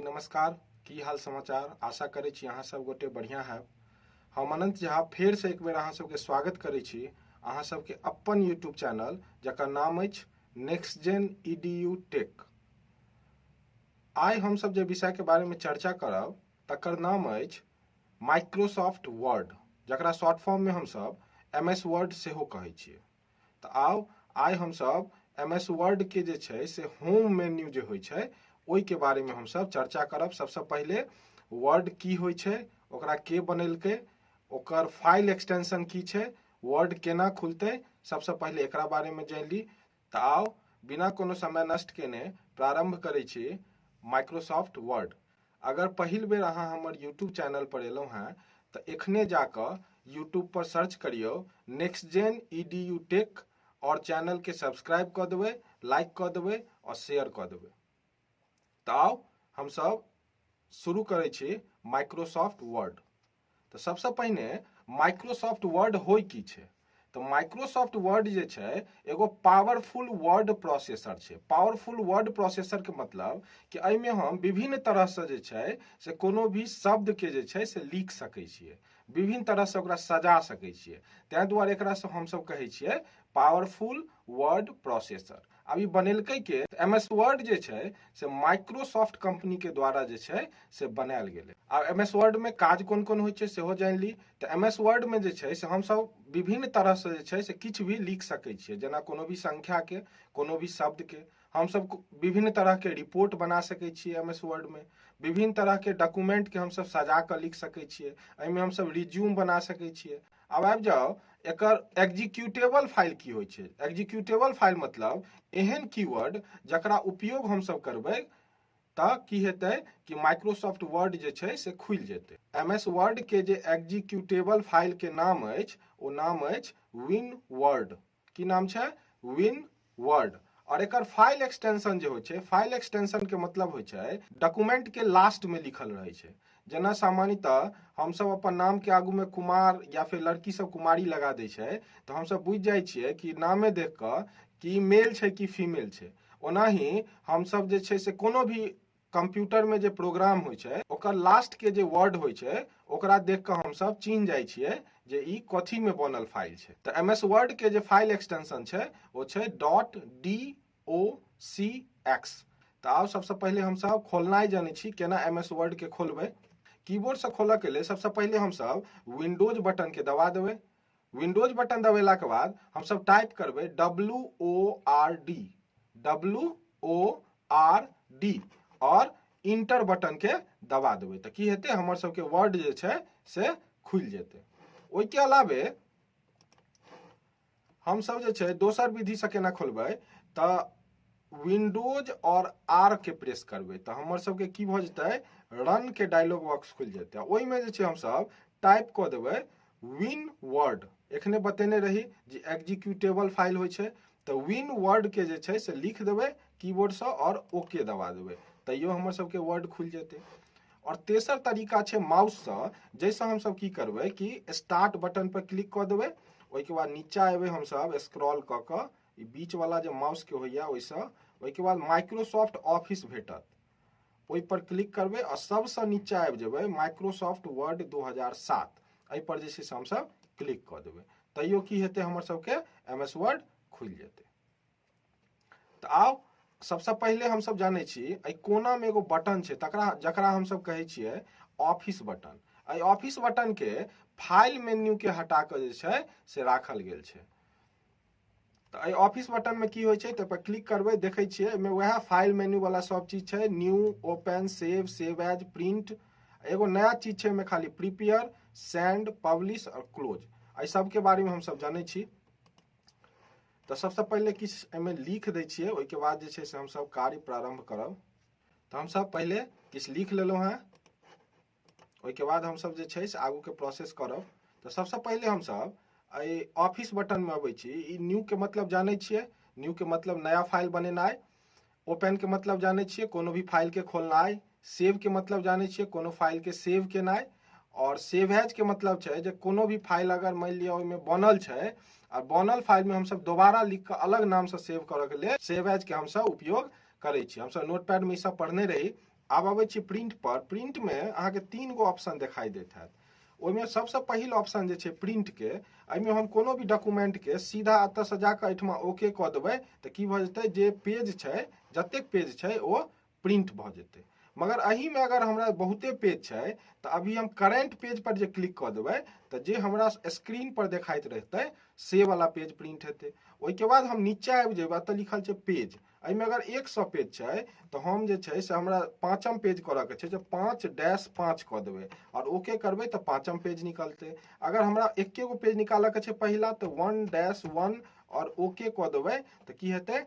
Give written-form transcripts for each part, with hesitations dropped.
नमस्कार। की हाल समाचार? आशा करै छी अहाँ सब गोटे बढ़िया हैब। हम अनंत झा फेर से एक बेर अहाँ सबके स्वागत करै छी अहाँ सबके अपन यूट्यूब चैनल जकर नाम अछि नेक्स्ट जेन ईडीयू टेक। आइ हम सब जे विषय के बारे में चर्चा करब तकर नाम अछि माइक्रोसॉफ्ट वर्ड, जकरा शॉर्ट फॉर्म में हम सब एम एस वर्ड सेहो कहै छियै। तऽ आउ आइ हम सब एम एस वर्ड के जे छै से होम मेन्यू जे होइ छै ओहि के बारे में हम सब चर्चा करब। सबसे पहिले वर्ड की होइ छै, ओकरा के बनेलकै, ओकर फाइल एक्सटेंशन की छै, वर्ड केना खुलतै, सबसे पहिले एकरा बारे में जानि ली। तऽ आउ बिना कोनो समय नष्ट केने प्रारंभ करै छी माइक्रोसॉफ्ट वर्ड। अगर पहिल बेर अहाँ हमर यूट्यूब चैनल पर एलहुँ हैं तऽ एखने जाकऽ यूट्यूब पर सर्च करियौ नेक्स्ट जेन ईडीयू टेक और चैनल के सब्सक्राइब कऽ देबै, लाइक कऽ देबै और शेयर कऽ देबै। तऽ आउ हम सब शुरू करै छी माइक्रोसॉफ्ट वर्ड। तऽ सबसे पहिने माइक्रोसॉफ्ट वर्ड होइ की छै? तऽ माइक्रोसॉफ्ट वर्ड जे छै एगो पावरफुल वर्ड प्रोसेसर छै। पावरफुल वर्ड प्रोसेसर के मतलब कि एहिमे हम विभिन्न तरह से जे छै से कोनो भी शब्द के जे छै से लिख सकै छियै, विभिन्न तरह से ओकरा सजा सकै छियै। ताहि दुआरे एकरा से हमसब कहै छियै पावरफुल वर्ड प्रोसेसर। आब ई बनेलकै के? एम एस वर्ड जे छै से माइक्रोसॉफ्ट कंपनी के द्वारा जे छै से बनायल गेलै। आब एम एस वर्ड में काज कोन कोन होइ छै सेहो जानि ली। तऽ एम एस वर्ड में जे छै से हमसब विभिन्न तरह से जे छै से किछु भी लिख सकै छियै, जेना कोनो भी संख्या के, कोनो भी शब्द के हमसब विभिन्न तरह के रिपोर्ट बना सकै छियै। एम एस वर्ड में विभिन्न तरह के डॉक्यूमेंट के हमसब सजा कऽ लिख सकै छियै, एहिमे हमसब रिज्यूम बना सकै छियै। आब आबि जाउ एकर एग्जीक्यूटेबल फाइल की होइ छै। एग्जीक्यूटेबल फाइल मतलब एहन कीवर्ड जकरा उपयोग हमसब करबै तऽ की हेतै कि माइक्रोसॉफ्ट वर्ड जे छै से खुलि जेतै। एम एस वर्ड के जे एग्जीक्यूटेबल फाइल के नाम अछि ओ नाम अछि विन वर्ड। की नाम छै? विन वर्ड। और एकर फाइल एक्सटेंशन जे होइ छै, फाइल एक्सटेंशन के मतलब होइ छै डॉक्यूमेंट के लास्ट में लिखल रहै छै। जेना सामान्यतः हमसब अपन नाम के आगू में कुमार या फिर लड़की सब कुमारी लगा दै छै तऽ हमसब बुझि जाइ छियै कि नामे देख कऽ कि मेल छै कि फीमेल छै। ओनाही हमसब जे छै से कोनो भी कंप्यूटर में जे प्रोग्राम होइ छै ओकर लास्ट के जे वर्ड होइ छै ओकरा देख कऽ हमसब चिन्ह जाइ छियै जे ई कथी में बनल फाइल छै। तऽ एम एस वर्ड के जे फाइल एक्सटेंशन छै ओ छै dot D O C X. तऽ आउ सबसे पहिले हमसब खोलनाइ जानै छी केना एम एस वर्ड के खोलबै। कीबोर्ड से खोलऽ के लेल सबसे पहिले हमसब विंडोज बटन के दबा देबै। विंडोज बटन दबेला के बाद हमसब टाइप करबै W O R D, W O R D और इंटर बटन के दबा देबै। तऽ की हेतै, हमर सबके वर्ड जे छै से खुलि जेतै। ओहिके अलावे हमसब जे छै दोसर विधि से केना खोलबै तऽ विंडोज और आर के प्रेस करबै तऽ हमर सबके की भऽ जेतै, रन के डायलॉग बॉक्स खुलि जेतै। ओहिमे जे छै हमसब टाइप कऽ देबै विन वर्ड। एखने बतेने रही जे एग्जीक्यूटेबल फाइल होइ छै तऽ विन वर्ड के जे छै से लिख देबै कीबोर्ड से और ओके दबा देबै, तैयो हमर सबके वर्ड खुलि जेतै। और तेसर तरीका छै माउस से, जाहिसँ हमसब की करबै कि स्टार्ट बटन पर क्लिक कऽ देबै। ओहिके बाद नीचा एबै हमसब स्क्रॉल कऽ कऽ ई बीच वाला जे माउस के होइया ओहिसँ, ओहिके बाद माइक्रोसॉफ्ट ऑफिस भेटत, ओहि पर क्लिक करबै आ सबसँ नीचा आबि जेबै माइक्रोसॉफ्ट वर्ड 2007, एहि पर जे छै से हमसब क्लिक कऽ देबै। तैयो की हेतै, हमर सबके एम एस वर्ड खुलि जेतै। तऽ आउ सबसँ पहिले हमसब जानै छी एहि कोना में एगो बटन छै जकरा हमसब कहै छियै ऑफिस बटन। एहि ऑफिस बटन के फाइल मेन्यू के हटा कऽ जे छै से राखल गेल छै। तऽ एहि ऑफिस बटन में की होइ छै, तऽ एहि पर क्लिक करबै, देखै छियै एहिमे वएह फाइल मेन्यू वाला सब चीज छै, new, open, save, save as, print. एगो नया चीज छै एहिमे खाली प्रिपेयर, सेंड, पब्लिश और क्लोज। एहि सबके बारे में हमसब जानै छी। तऽ सबसँ पहिले किछु एहिमे लिख दै छियै, ओहिके बाद जे छै से हमसब कार्य प्रारंभ करब। तऽ हमसब पहिले किछु लिख लेलहुँ हेँ, ओहिके बाद हमसब जे छै से आगूके प्रोसेस करब। तऽ सबसँ पहिले हमसब एहि ऑफिस बटनमे अबै छी। ई न्यू के मतलब जानै छियै, न्यू के मतलब नया फाइल बनेनाइ, ओपन के मतलब जानै छियै कोनो भी फाइल के खोलनाइ, सेव के मतलब जानै छियै कोनो फाइल के सेव केनाइ, और सेव एज के मतलब छै जे कोनो भी फाइल अगर मानि लिअ ओहिमे बनल छै आ बनल फाइल में हमसब दोबारा लिख कऽ अलग नाम से सेव करऽ के लेल सेव एज के हमसब उपयोग करै छी। हमसब नोटपैड में ई सब पढ़ने रही। आब अबै छी प्रिंट पर। प्रिंट में अहाँके 3 गो ऑप्शन देखाई दैत हैत। ओहिमे सबसँ पहिल ऑप्शन जे छै प्रिंट के, एहिमे हम कोनो भी डॉक्यूमेंट के सीधा एतऽसँ जाकऽ एहिठमा ओके कऽ देबै तऽ की भऽ जेतै, जे पेज छै जतेक पेज छै ओ प्रिंट भऽ जेतै। मगर एहिमे अगर हमरा बहुते पेज छै तऽ अभी हम करेंट पेज पर जे क्लिक कऽ देबै तऽ जे हमरा स्क्रीन पर देखाइत रहतै से वाला पेज प्रिंट हेतै। ओहिके बाद हम नीचा आबि जेबै, एतऽ लिखल छै पेज, एहिमे अगर 100 पेज छै तऽ हम जे छै से हमरा 5म पेज करऽके छै, जे 5-5 कऽ देबै आओर ओके करबै तऽ 5म पेज निकलतै। अगर हमरा एके गो पेज निकालऽके छै पहिला तऽ 1-1 आओर ओके कऽ देबै तऽ की हेतै,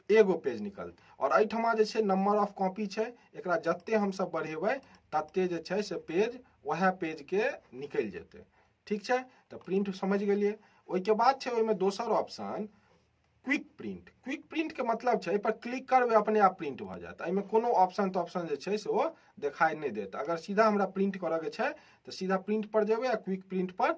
एगो पेज निकलतै। आओर एहिठमा जे छै नंबर ऑफ कॉपी छै, एकरा जते हमसब बढ़ेबै तते जे छै से पेज वएह पेज के निकलि जेतै। ठीक छै, तऽ प्रिंट समझि गेलियै। ओहिके बाद छै ओहिमे दोसर option quick print. Quick print के मतलब छै एहि पर क्लिक करबै अपने आप प्रिंट भऽ जायत, एहिमे कोनो ऑप्शन तॉप्शन जे छै से ओ देखाइ नहि देत। अगर सीधा हमरा प्रिंट करऽके छै तऽ सीधा प्रिंट पर जेबै आ क्विक प्रिंट पर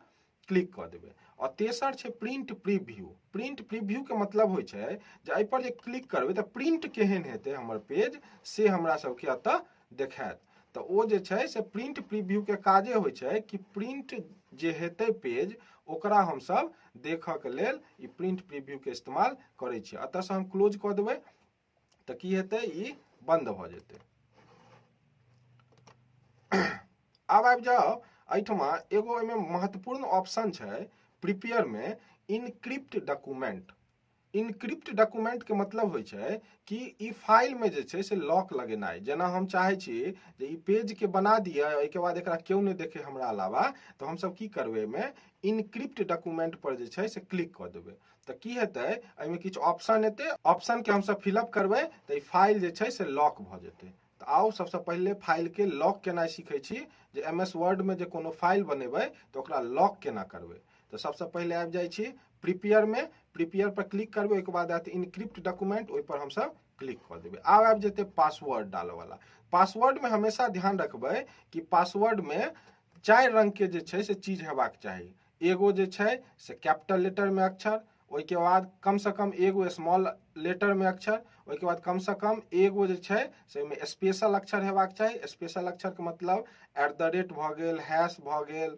क्लिक कऽ देबै। आओर तेसर छै प्रिंट प्रीव्यू। प्रिंट प्रीव्यू के मतलब होइ छै जे एहि पर जे क्लिक करबै तऽ प्रिंट केहन हेतै हमर पेज से हमरा सबके एतऽ देखायत। तऽ ओ जे छै से प्रिंट प्रीव्यू के काजे होइ छै कि प्रिंट जे हेतै पेज ओकरा हमसब देखऽ के लेल ई प्रिंट प्रीव्यू के इस्तेमाल करै छियै। एतऽसँ हम क्लोज कऽ देबै तऽ की हेतै, ई बंद भऽ जेतै। आब आबि जाउ एहिठमा एगो एहिमे महत्वपूर्ण ऑप्शन छै प्रिपेयर में, इनक्रिप्ट डॉक्यूमेंट। इनक्रिप्ट डॉक्यूमेंट के मतलब होइ छै कि ई फाइल में जे छै से लॉक लगेनाइ। जेना हम चाहै छी जे ई पेज के बना दिअ, ओहिके बाद एकरा केओ नहि देखे हमरा अलावा, तऽ हमसब की करबै, एहिमे इनक्रिप्ट डॉक्यूमेंट पर जे छै से क्लिक कऽ देबै। तऽ की हेतै, एहिमे किछु ऑप्शन एतै, ऑप्शन के हमसब फिलअप करबै तऽ ई फाइल जे छै से लॉक भऽ जेतै। तऽ आउ सबसँ पहिले फाइल के लॉक केनाइ सीखै छी, जे एम एस वर्ड में जे कोनो फाइल बनेबै तऽ ओकरा लॉक केना करबै। तऽ सबसँ पहिले आबि जाइ छी प्रिपेयर में, प्रिपेयर पर क्लिक करबै, ओहिके बाद आयत इनक्रिप्ट डॉक्यूमेंट, ओहि पर हमसब क्लिक कऽ देबै। आब आबि जेतै पासवर्ड डालऽ वाला। पासवर्ड में हमेशा ध्यान रखबै कि पासवर्ड में 4 रंग के जे छै से चीज हेबाक चाही। एगो जे छै से कैपिटल लेटर में अक्षर, ओहिके बाद कम से कम एगो स्मॉल लेटर में अक्षर, ओहिके बाद कम से कम एगो जे छै से ओहिमे स्पेशल अक्षर हेबाक चाही। स्पेशल अक्षर के मतलब एट the rate भऽ गेल, हैश भऽ गेल,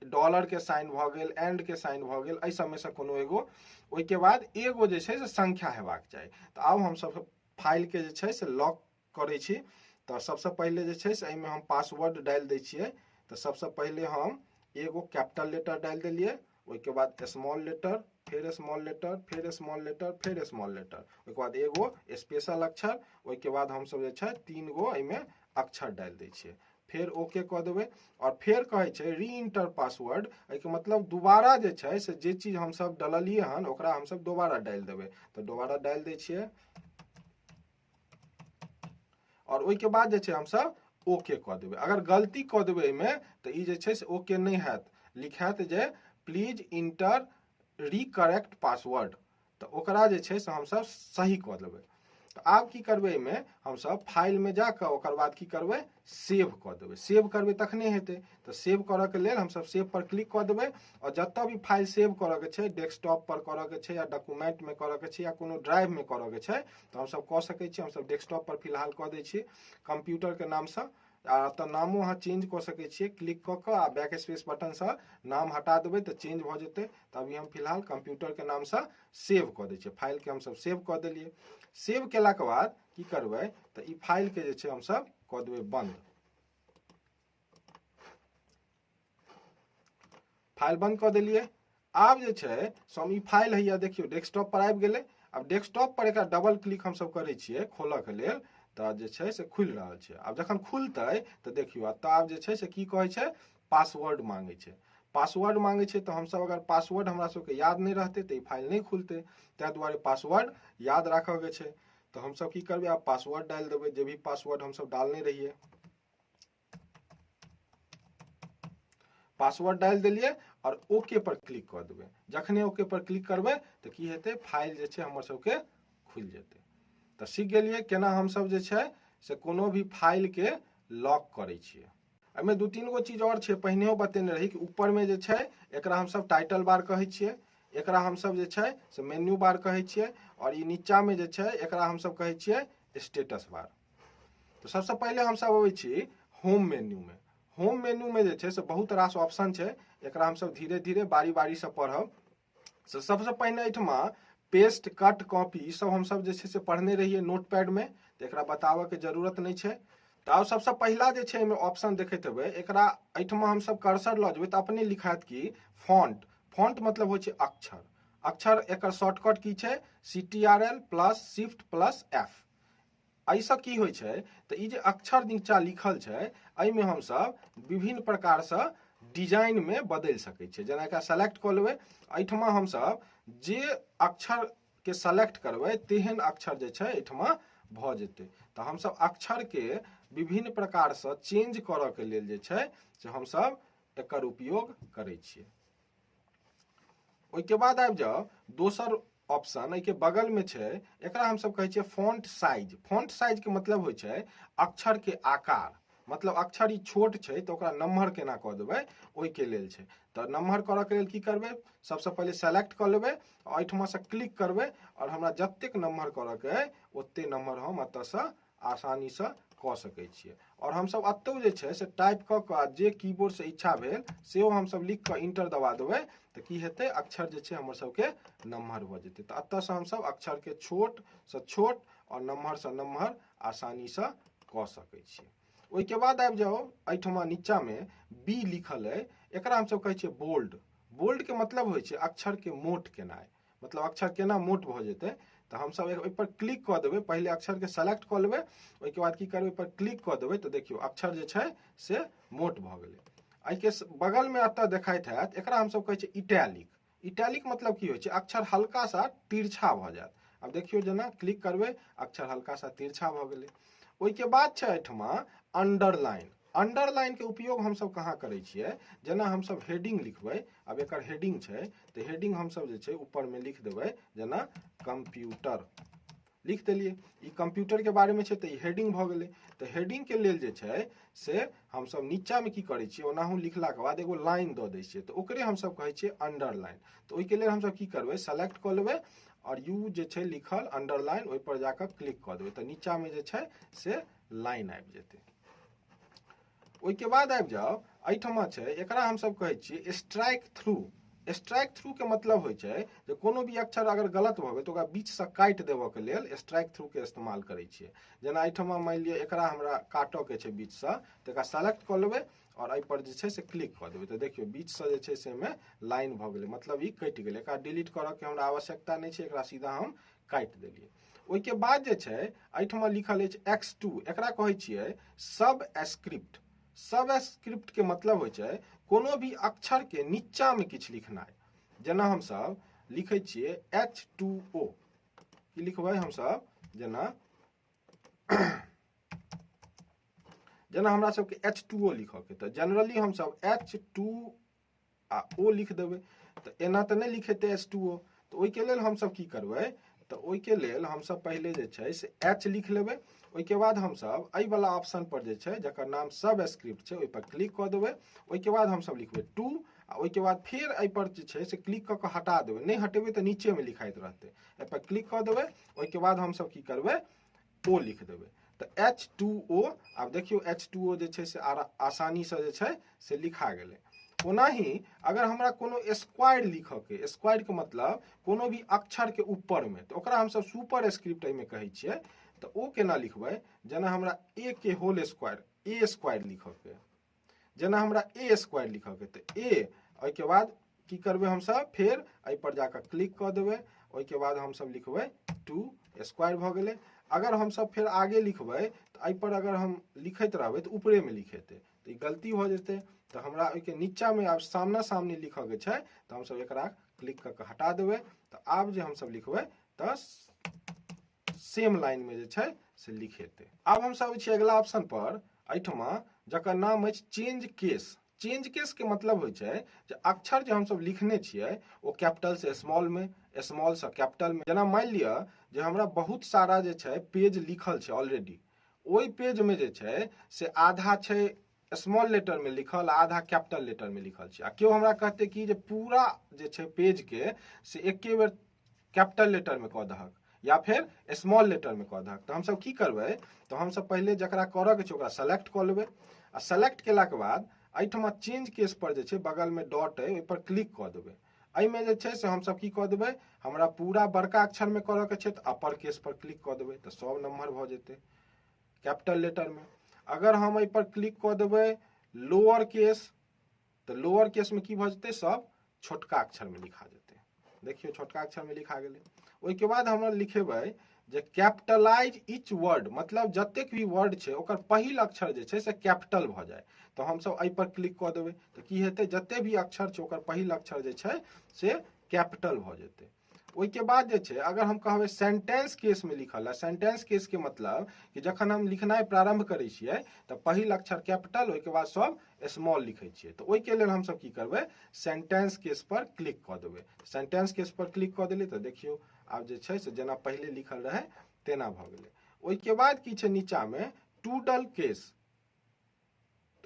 डॉलर के साइन भऽ गेल, एंड के साइन भऽ गेल, एहि सबमे से कोनो एगो। ओहिके बाद एगो जे छै से संख्या हेबाक चाही। तऽ आब हमसब फाइल के जे छै से लॉक करै छी। तऽ सबसँ पहिले जे छै से एहिमे हम पासवर्ड डालि दै छियै। तऽ सबसँ पहिले हम एगो कैपिटल लेटर डालि देलियै, ओहिके बाद स्मॉल लेटर, फेर स्मॉल लेटर, फेर स्मॉल लेटर, फेर स्मॉल लेटर, ओहिके बाद एगो स्पेशल अक्षर, ओहिके बाद हमसब जे छै 3 गो एहिमे अक्षर डालि दै छियै। फेर ओके कऽ देबै और फेर कहै छै री इंटर पासवर्ड। एहिके मतलब दोबारा जे छै से जे चीज हमसब डललियै हन ओकरा हमसब दोबारा डालि देबै। तऽ दोबारा डालि दै छियै और ओहिके बाद जे छै हमसब ओके कऽ देबै। अगर गलती कऽ देबै एहिमे तऽ ई जे छै से ओके नहि हैत, लिखायत जे प्लीज इंटर रिकरेक्ट पासवर्ड, तऽ ओकरा जे छै से हमसब सही कऽ देबै। तऽ आब की करबै, एहिमे हमसब फाइलमे जाकऽ ओकर बाद की करबै, सेव कऽ देबै। सेव करबै तखने हेतै। तऽ सेव करऽके लेल हमसब सेव पर क्लिक कऽ देबै और जतऽ भी फाइल सेव करऽके छै, डेस्कटॉप पर करऽके छै या डॉक्यूमेंटमे करऽके छै या कोनो ड्राइवमे करऽके छै, तऽ हमसब कऽ सकै छी। हमसब डेस्कटॉप पर फिलहाल कऽ दै छी कंप्यूटरके नामसँ। आ एतऽ नामो अहाँ चेंज कऽ सकै छियै, क्लिक कऽ कऽ आ बैक स्पेस बटनसँ नाम हटा देबै तऽ चेंज भऽ जेतै। तऽ अभी हम फिलहाल कंप्यूटरके नामसँ सेव कऽ दै छियै। फाइलके हमसब सेव कऽ देलियै। सेव केलाके बाद की करबै, तऽ ई फाइलके जे छै हमसब कऽ देबै बंद। फाइल बंद कऽ देलियै। आब जे छै से हम ई फाइल हैया देखियौ डेस्कटॉप पर आबि गेलै। आब डेस्कटॉप पर एकरा डबल क्लिक हमसब करै छियै खोलऽ के लेल, तऽ जे छै से खुलि रहल छै। आब जखन खुलतै तऽ देखियौ एतऽ आब जे छै से की कहै छै, पासवर्ड मांगै छै। पासवर्ड मांगै छै तऽ हमसब अगर पासवर्ड हमरा सबके याद नहि रहतै तऽ ई फाइल नहि खुलतै, ताहि दुआरे पासवर्ड याद राखऽके छै। तऽ हमसब की करबै, आब पासवर्ड डालि देबै, जे भी पासवर्ड हमसब डालने रहियै पासवर्ड डालि देलियै और ओके पर क्लिक कऽ देबै। जखने ओके पर क्लिक करबै तऽ की हेतै, फाइल जे छै हमर सबके खुलि जेतै। तऽ सीख गेलियै केना हमसब जे छै से कोनो भी फाइल के लॉक करै छियै। एहिमे 2-3 गो चीज और छै, पहिनेहो बतेने रही कि ऊपर में जे छै एकरा हमसब टाइटल बार कहै छियै, एकरा हमसब जे छै से मेन्यू बार कहै छियै, और ई नीचा में जे छै एकरा हमसब कहै छियै स्टेटस बार। तऽ सबसँ पहिले हमसब अबै छी होम मेन्यूमे। होम मेन्यूमे जे छै से बहुत रास ऑप्शन छै, एकरा हमसब धीरे धीरे बारी बारीसँ पढ़ब। से सबसँ पहिने एहिठमा पेस्ट, कट, कॉपी ई सब हमसब जे छै से पढ़ने रहियै नोटपैडमे, तऽ एकरा बताबऽके जरूरत नहि छै। तऽ आब सबसँ पहिला जे छै एहिमे ऑप्शन देखैत हेबै, एकरा एहिठमा हमसब कर्सर लऽ जेबै तऽ अपने लिखायत कि फॉन्ट। फॉन्ट मतलब होइ छै अक्षर। अक्षर एकर शॉर्टकट की छै, CTRL plus shift plus F। एहिसँ की होइ छै तऽ ई जे अक्षर नीचा लिखल छै एहिमे हमसब विभिन्न प्रकारसँ डिजाइनमे बदलि सकै छियै। जेना एकरा सेलेक्ट कऽ लेबै, एहिठमा हमसब जे अक्षरके सेलेक्ट करबै तेहन अक्षर जे छै एहिठमा भऽ जेतै। तऽ हमसब अक्षरके विभिन्न प्रकारसँ चेंज करऽके लेल जे छै से हमसब एकर उपयोग करै छियै। ओहिके बाद आबि जाउ दोसर ऑप्शन, एहिके बगलमे छै, एकरा हमसब कहै छियै फॉन्ट साइज। फॉन्ट साइज के मतलब होइ छै अक्षर के आकार, मतलब अक्षर ई छोट छै तऽ ओकरा नम्हर केना कऽ देबै ओहिके लेल छै। तऽ नम्हर करऽके लेल की करबै, सबसँ पहिले सेलेक्ट कऽ लेबै, एहिठमासँ क्लिक करबै आओर हमरा जतेक नम्हर करऽके अइ ओते नम्हर हम एतऽसँ आसानीसँ कऽ सकै छियै। आओर हमसब एतौ जे छै से टाइप कऽ कऽ जे कीबोर्डसँ इच्छा भेल सेहो हमसब लिख कऽ इंटर दबा देबै तऽ की हेतै, अक्षर जे छै हमर सबके नम्हर भऽ जेतै। तऽ एतऽसँ हमसब अक्षरके छोटसँ छोट आओर नम्हरसँ नम्हर आसानीसँ कऽ सकै छियै। ओहिके बाद आबि जाउ एहिठमा नीचाँमे बी लिखल अइ, एकरा हमसब कहै छियै बोल्ड। बोल्डके मतलब होइ छै अक्षरके मोट केनाइ, मतलब अक्षर केना मोट भऽ जेतै। तऽ हमसब ओहिपर क्लिक कऽ देबै, पहिले अक्षरके सेलेक्ट कऽ लेबै, ओहिके बाद की करबै, ओहिपर क्लिक कऽ देबै तऽ देखियौ अक्षर जे छै से मोट भऽ गेलै। एहिके बगलमे एतऽ देखाइत हैत, एकरा हमसब कहै छियै इटैलिक। इटैलिक मतलब की होइ छै, अक्षर हल्का सा तिरछा भऽ जायत। आब देखियौ जेना क्लिक करबै अक्षर हल्का सा तिरछा भऽ गेलै। ओहिके बाद छै एहिठमा अंडरलाइन। अंडरलाइन के उपयोग हमसब कहाँ करै छियै, जेना हमसब हेडिंग लिखबै, आब एकर हेडिंग छै तऽ हेडिंग हमसब जे छै ऊपरमे लिख देबै, जेना कंप्यूटर लिख देलियै, ई कंप्यूटर के बारेमे छै तऽ ई हेडिंग भऽ गेलै। तऽ हेडिंग के लेल जे छै से हमसब नीचामे की करै छियै, ओनाहु लिखलाके बाद एगो लाइन दऽ दै छियै, तऽ ओकरे हमसब कहै छियै अंडरलाइन। तऽ ओहिके लेल हमसब की करबै, सेलेक्ट कऽ लेबै आओर you जे छै लिखल अंडरलाइन ओहिपर जाकऽ क्लिक कऽ देबै तऽ नीचामे जे छै से लाइन आबि जेतै। ओहिके बाद आबि जाउ एहिठमा छै, एकरा हमसब कहै छियै स्ट्राइक थ्रू। स्ट्राइक थ्रू के मतलब होइ छै जे कोनो भी अक्षर अगर गलत भऽ गेल तऽ ओकरा बीचसँ काटि देबऽके लेल स्ट्राइक थ्रू के इस्तेमाल करै छियै। जेना एहिठमा मानि लिअ एकरा हमरा काटऽके छै बीचसँ, तऽ एकरा सेलेक्ट कऽ लेबै आओर एहिपर जे छै से क्लिक कऽ देबै तऽ देखियौ बीचसँ जे छै से एहिमे लाइन भऽ गेलै, मतलब ई कटि गेलै। एकरा डिलीट करऽके हमरा आवश्यकता नहि छै, एकरा सीधा हम काटि देलियै। ओहिके बाद जे छै एहिठमा लिखल अछि X2, एकरा कहै छियै सब स्क्रिप्ट। सब स्क्रिप्ट के मतलब होइ छै कोनो भी अक्षर के नीचा में किछु लिखनाइ। जेना हमसब लिखै छियै H2O, की लिखबै हमसब, जेना जेना हमरा सबके H2O लिखऽके, तऽ जनरली हमसब H2 आ O लिख देबै, तऽ एना तऽ नहि लिखेतै H2O। तऽ ओहिके लेल हमसब की करबै, तऽ ओहिके लेल हमसब पहिले जे छै से H लिख लेबै, ओहिके बाद हमसब एहिवला ऑप्शन पर जे छै जकर नाम सब स्क्रिप्ट छै ओहिपर क्लिक कऽ देबै। ओहिके बाद हमसब लिखबै 2 आ ओहिके बाद फेर एहिपर जे छै से क्लिक कऽ कऽ हटा देबै, नहि हटेबै तऽ नीचेमे लिखाइत रहतै, एहिपर क्लिक कऽ देबै। ओहिके बाद हमसब की करबै, O लिख देबै, तऽ H2O। आब देखियौ H2O जे छै से आसानीसँ जे छै से लिखा गेलै। ओनाही अगर हमरा कोनो स्क्वायर लिखऽके, स्क्वायरके मतलब कोनो भी अक्षरके ऊपरमे, तऽ ओकरा हमसब सुपर स्क्रिप्ट एहिमे कहै छियै। तऽ ओ केना लिखबै, जेना हमरा ए के होल स्क्वायर, ए स्क्वायर लिखऽके, जेना हमरा ए स्क्वायर लिखऽके, तऽ ए ओहिके बाद की करबै हमसब, फेर एहिपर जाकऽ क्लिक कऽ देबै, ओहिके बाद हमसब लिखबै 2 स्क्वायर भऽ गेलै। अगर हमसब फेर आगे लिखबै तऽ एहिपर अगर हम लिखैत रहबै तऽ ऊपरेमे लिखेतै, तऽ ई गलती भऽ जेतै। तऽ हमरा ओहिके नीचामे आब सामना सामनी लिखऽके छै, तऽ हमसब एकरा क्लिक कऽ कऽ हटा देबै। तऽ आब जे हमसब लिखबै तऽ सेम लाइनमे जे छै से लिखेतै। आब हमसब अबै छियै अगिला ऑप्शन पर, एहिठमा जकर नाम अछि चेंज केस। चेंज केस के मतलब होइ छै जे अक्षर जे हमसब लिखने छियै ओ कैपिटल से स्मॉल में, स्मॉल से कैपिटल में। जेना मानि लिअ जे हमरा बहुत सारा जे छै पेज लिखल छै ऑलरेडी, ओहि पेज में जे छै से आधा छै स्मॉल लेटर में लिखल, आधा कैपिटल लेटर में लिखल छै, आ केओ हमरा कहतै कि जे पूरा जे छै पेज के से एके बेर कैपिटल लेटर में कऽ दहक या फेर स्मॉल लेटर में कऽ दहक। तऽ हमसब की करबै, तऽ हमसब पहिले जकरा करऽ के छै ओकरा सेलेक्ट कऽ लेबै आ सेलेक्ट केलाके बाद एहिठमा चेंज केस पर जे छै बगल में डॉट अइ ओहि पर क्लिक कऽ देबै। एहिमे जे छै से हमसब की कऽ देबै, हमरा पूरा बड़का अक्षर में करऽ के छै तऽ अपर केस पर क्लिक कऽ देबै तऽ सब नम्बर भऽ जेतै कैपिटल लेटर में। अगर हम एहि पर क्लिक कऽ देबै लोअर केस, तऽ लोअर केस में की भऽ जेतै, सब छोटका अक्षर में लिखा जेतै। देखियौ छोटका अक्षर में लिखा गेलै। ओहिके बाद हमरा लिखेबै जे कैपिटलाइज ईच वर्ड, मतलब जतेक भी वर्ड छै ओकर पहिल अक्षर जे छै से कैपिटल भऽ जाय, तऽ हमसब एहि पर क्लिक कऽ देबै तऽ की हेतै, जते भी अक्षर छै ओकर पहिल अक्षर जे छै से कैपिटल भऽ जेतै। ओहिके बाद जे छै अगर हम कहबै सेंटेंस केस में लिखल है, सेंटेंस केस के मतलब कि जखन हम लिखनाइ प्रारंभ करै छियै तऽ पहिल अक्षर कैपिटल, ओहिके बाद सब स्मॉल लिखै छियै। तऽ ओहिके लेल हमसब की करबै, सेंटेंस केस पर क्लिक कऽ देबै। सेंटेंस केस पर क्लिक कऽ देलियै तऽ देखियौ आब जे छै से जेना पहिले लिखल रहै तेना भऽ गेलै। ओहिके बाद की छै नीचा में टूडल केस,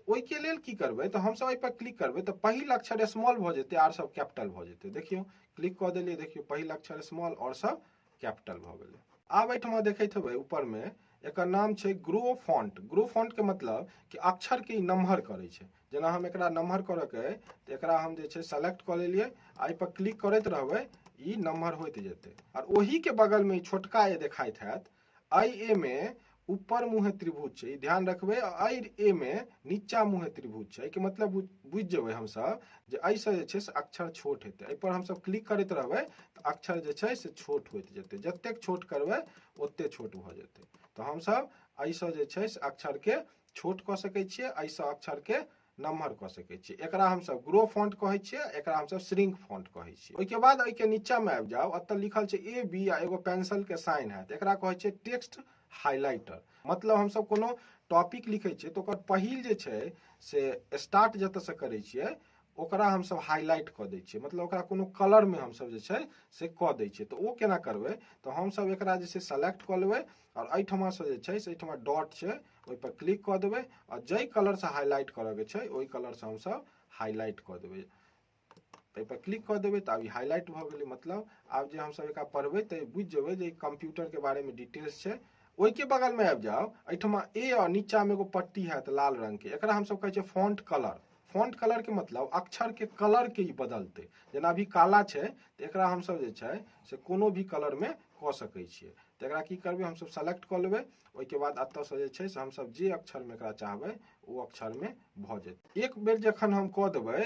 ओहिके लेल की करबै तऽ हमसब एहि पर क्लिक करबै तऽ पहिल अक्षर स्मॉल भऽ जेतै आर सब कैपिटल भऽ जेतै। देखियौ क्लिक कऽ देलियै, देखियौ पहिल अक्षर स्मॉल और सब कैपिटल भऽ गेलै। आब एहिठमा देखैत हेबै ऊपर में एकर नाम छै ग्रो फॉन्ट। ग्रो फॉन्ट के मतलब कि अक्षर के ई नम्हर करै छै। जेना हम एकरा नम्हर करऽ के अइ तऽ एकरा हम जे छै सेलेक्ट कऽ लेलियै आ एहि पर क्लिक करैत रहबै ई नम्हर होइत जेतै। और ओही के बगल में ई छोटका ए देखाइत हैत, एहि ए में ऊपर मुँहे त्रिभुज छै, ई ध्यान रखबै, एहि ए में नीचा मुँहे त्रिभुज छै। एहिके मतलब बुझि जेबै हमसब जे एहिसँ जे छै से अक्षर छोट हेतै। एहि पर हमसब क्लिक करैत रहबै तऽ अक्षर जे छै से छोट होइत जेतै, जतेक छोट करबै ओते छोट भऽ जेतै। तऽ हमसब एहिसँ जे छै से अक्षर के छोट कऽ सकै छियै, एहिसँ अक्षर के नम्हर कऽ सकै छियै। एकरा हमसब ग्रो फॉन्ट कहै छियै, एकरा हमसब श्रिंक फॉन्ट कहै छियै। ओहिके बाद एहिके नीचा में आबि जाउ, एतऽ लिखल छै ए बी आ एगो पेंसिल के साइन हैत, एकरा कहै छै टेक्स्ट हाईलाइटर। मतलब हमसब कोनो टॉपिक लिखै छियै तऽ ओकर पहिल जे छै से स्टार्ट जतऽसँ करै छियै ओकरा हमसब हाईलाइट कऽ दै छियै, मतलब ओकरा कोनो कलर में हमसब जे छै से कऽ दै छियै। तऽ ओ केना करबै, तऽ हमसब एकरा जे छै सेलेक्ट कऽ लेबै और एहिठमासँ जे छै से एहिठमा डॉट छै ओहि पर क्लिक कऽ देबै और जाहि कलरसँ हाईलाइट करऽके छै ओहि कलरसँ हमसब हाईलाइट कऽ देबै। एहि पर क्लिक कऽ देबै तऽ आब ई हाईलाइट भऽ गेलै। मतलब आब जे हमसब एकरा पढ़बै तऽ बुझि जेबै जे कंप्यूटर के बारे में डिटेल्स छै। ओहिके बगल में आबि जाउ, एहिठमा ए और नीचा में एगो पट्टी हैत लाल रंग के, एकरा हमसब कहै छियै फॉन्ट कलर। फॉन्ट कलर के मतलब अक्षर के कलर के ई बदलतै। जेना अभी काला छै तऽ एकरा हमसब जे छै से कोनो भी कलर में कऽ सकै छियै। तऽ एकरा की करबै, हमसब सेलेक्ट कऽ लेबै, ओहिके बाद एतऽसँ जे छै से हमसब जे अक्षर में एकरा चाहबै ओ अक्षर में भऽ जेतै। एक बेर जखन हम कऽ देबै,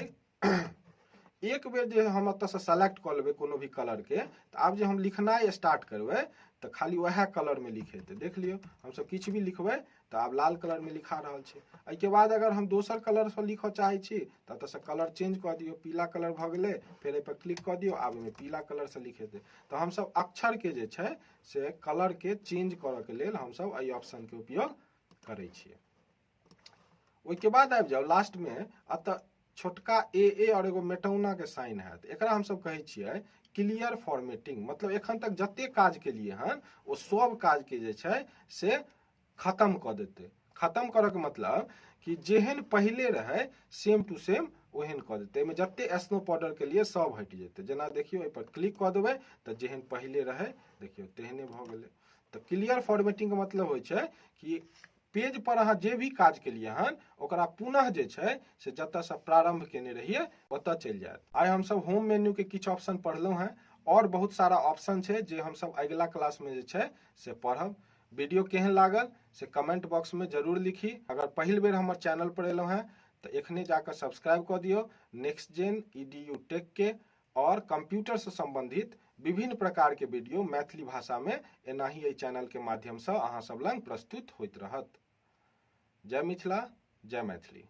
एक बेर जे हम एतऽसँ सेलेक्ट कऽ लेबै कोनो भी कलर के, तऽ आब जे हम लिखनाइ स्टार्ट करबै तऽ खाली वएह कलर में लिखेतै। देख लियौ हमसब किछु भी लिखबै तऽ आब लाल कलर में लिखा रहल छै। एहिके बाद अगर हम दोसर कलरसँ लिखऽ चाहै छी तऽ एतऽसँ कलर चेंज कऽ दियौ, पीला कलर भऽ गेलै, फेर एहि पर क्लिक कऽ दियौ, आब एहिमे पीला कलरसँ लिखेतै। तऽ हमसब अक्षर के जे छै से कलर के चेंज करऽ के लेल हमसब एहि ऑप्शन के उपयोग करै छियै। ओहिके बाद आबि जाउ लास्ट में, एतऽ छोटका ए ए और एगो मेटौना के साइन हैत, एकरा हमसब कहै छियै क्लियर फॉर्मेटिंग। मतलब एखन तक जते काज केलियै हन ओ सब काज के जे छै से खत्म कऽ देतै। खत्म करऽ के मतलब कि जेहन पहिले रहै सेम टू सेम ओहन कऽ देतै। एहिमे जते स्नो पाउडर के लिए सब हटि जेतै। जेना देखियौ एहि पर क्लिक कऽ देबै तऽ जेहन पहिले रहै देखियौ तेहने भऽ गेलै। तऽ क्लियर फॉर्मेटिंग के मतलब होइ छै कि पेज पर अहाँ जे भी काज केलियै हन ओकरा पुनः जे छै से जतऽसँ प्रारंभ केने रहियै ओतऽ चलि जायत। आइ हमसब होम मेन्यू के किछु ऑप्शन पढ़लहुँ हेँ और बहुत सारा ऑप्शन छै जे हमसब अगिला क्लास में जे छै से पढ़ब। वीडियो केहन लागल से कमेंट बॉक्स में जरूर लिखी। अगर पहिल बेर हमर चैनल पर एलहुँ हेँ तऽ एखने जाकऽ सब्सक्राइब कऽ दियौ नेक्स्ट जेन EDU take के, और कंप्यूटर से संबंधित विभिन्न प्रकार के वीडियो मैथिली भाषा में एनाही एहि चैनल के माध्यम से अहाँ सब लग प्रस्तुत होइत रहत। जय मिथिला, जय मैथिली।